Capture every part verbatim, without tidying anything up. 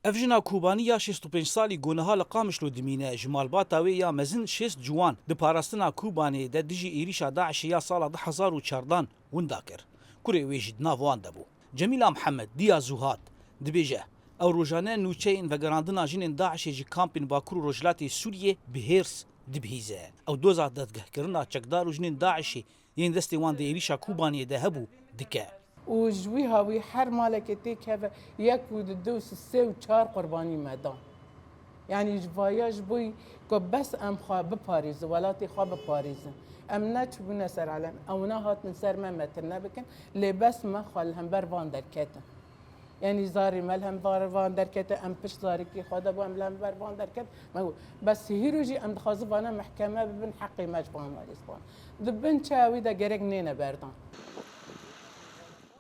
Ev jina Kobanî ya şêst û pênc salî ku niha li Qamişlo dimîne, ji malbata wê ya mezin şêst ciwan di parastina Kobanê de dijî êrîşa DAIŞê ya sala du hezar û çardan winda kir. Kurê wê jî di nav wan de bû. Cemîla Mihemed, diya Zuhat, dibêje, ew rojane nûçeyên vegerandina jinên DAIŞê ji kampên Bakur û Rojhilatê Sûriyê bi hêrs dibihîze. Ew doza dadgehkirina çekdar û jinên DAIŞê yên destê wan di êrîşa Kobaniyê de hebû, dike. Û ji wî hawî her malekê têkeve yek û du û sê û çar qurbanî me dan. Yanî ji vaya ji bo ku bes em xwe biparêzin, welatê xwe biparêzin. Em neçûbûne ser elen, ewna hatin ser me, me tune bikin, lê bes me xwe li hember van derketin. Yanî zarê me li hember van derkete, em pişt zarokê xwe de bû, em li hember van derket. Me got, bes hîro jî em dixwazin vana mehkeme bibin, heqê me ji van werês ban. Di bin çawa wî de gerek nêne berdan.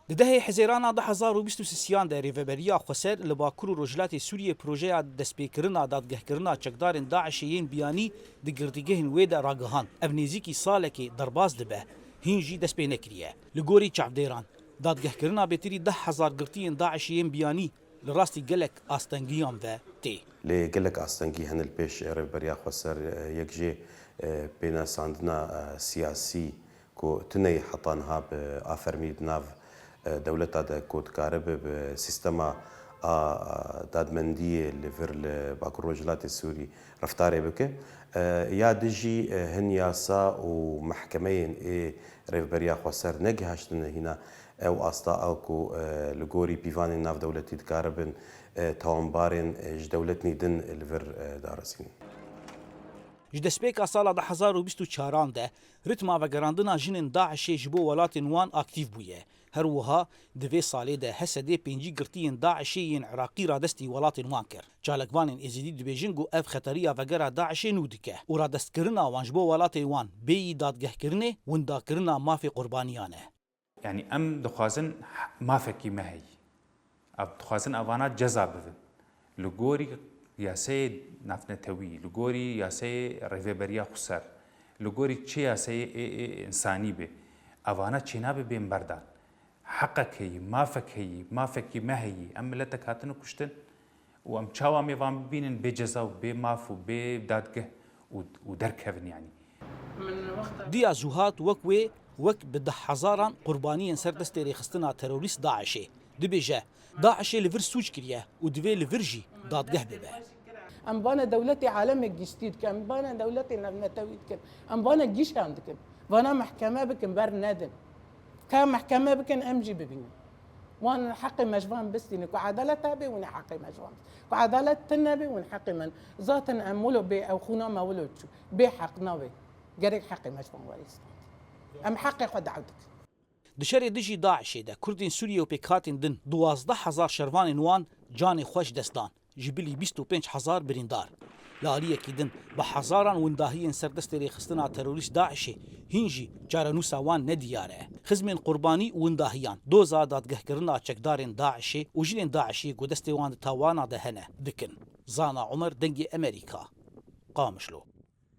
Di dehê Hezêrana du hezar û bîst û sisiyan de Rêveberiya Xweser li Bakur û Rojhilatê Sûriyê projeya destpêkirina dadgehkirina çekdarên DAIŞê yên biyanî di girtîgehên wê de ragihand. Ev nêzîkî salekê derbas dibe, hîn jî dest pê nekiriye. Li gorî çavdêran, dadgehkirina bêtirî deh hezar girtiyên DAIŞê yên biyanî li rastî gelek astengiyan ve tê. Lê gelek astengî hene li pêş Rêveberiya Xweser, yek jê pênasandina siyasî ku tune ye heta niha bi afermî di nav dewleta de ku dikaribe bi sîstema a dadmendiyê li vir li Bakur Rojhilatê Sûrî reftarê bike. Ya dijî hin yasa û mehkemeyên ê Rêveberiya Xweser negihaştine hîna ew asta a ku li gorî pîvanên navdewletî dikaribin tawanbarên ji dewletnî din li vir darizînin. Ji destpêka sala du hezar û bîst û çaran de ritma vegerandina jinên DAIŞê ji bo welatên wan aktîf bûye. Her wiha di vê salê de Hesedê pêncî girtiyên DAIŞê yên Iraqî radestî welatên wan kir. Çalakvanên Êzidî dibêjin ku ev xeteriya vegera DAIŞê nû dike û radestkirina wan ji bo welatê wan bêyî dadgehkirinê, windakirina mafê qurbaniyan e. Yanî em dixwazin mafekî me heyî. Ev dixwazin evana ceza bibin. Li gorî yasayê navnetewî, li gorî yasayê rêveberiya xweser, li gorî çi yasayê ê, ê însanî be, evana çênabe bên berdan. Heqek heyî, mafek heyî, mafekî me heyî. Em miletek hatine kuştin û em çawa em ê van bibînin bê ceza û bê maf û bê dadgeh û, û derkevin yanî. Diya Zuhat wek wê, wek bi deh hezaran qurbaniyên ser destê rêxistina terorîst DAIŞê. Dibêje, DAIŞê li vir sûc kiriye û divê li vir jî dadgeh bibe. Em bana dewletê alemê giştî dikin, em bana dewletê navnetewî dikin, em bana gîşan dikin. Vana mehkeme bikin, ber nedin. Ka mehkeme bikin, em jî bibînin. Wan heqê me ji van bistîne, ku edalet hebe, hûn ê heqê me ji van bistîne. Ku edalet tune be, hûn heqê me. Zaten em wilo bê, ew xûna me wilo çû. Bê heq nabe. Gerek heqê me ji van werê stand. Em heqê xwe daw dikin. Di şerê dijî DAIŞê de Kurdên Sûriyê û pêkhatên din duwazdeh hezar şervanên wan canê xwe ji dest dan. Ji bilî bîst û pênc hezar birîndar. Li aliyekî din bi hezaran windahiyên ser destê rêxistina terorîst DAIŞê hîn jî çarenûsa wan nediyar e. Xizmên qurbanî û windahiyan doza dadgehkirina çekdarên DAIŞê û jinên DAIŞê ku destê wan di tawana de hene, dikin. Zana Omer, Dengê Emerîka, Qamişlo.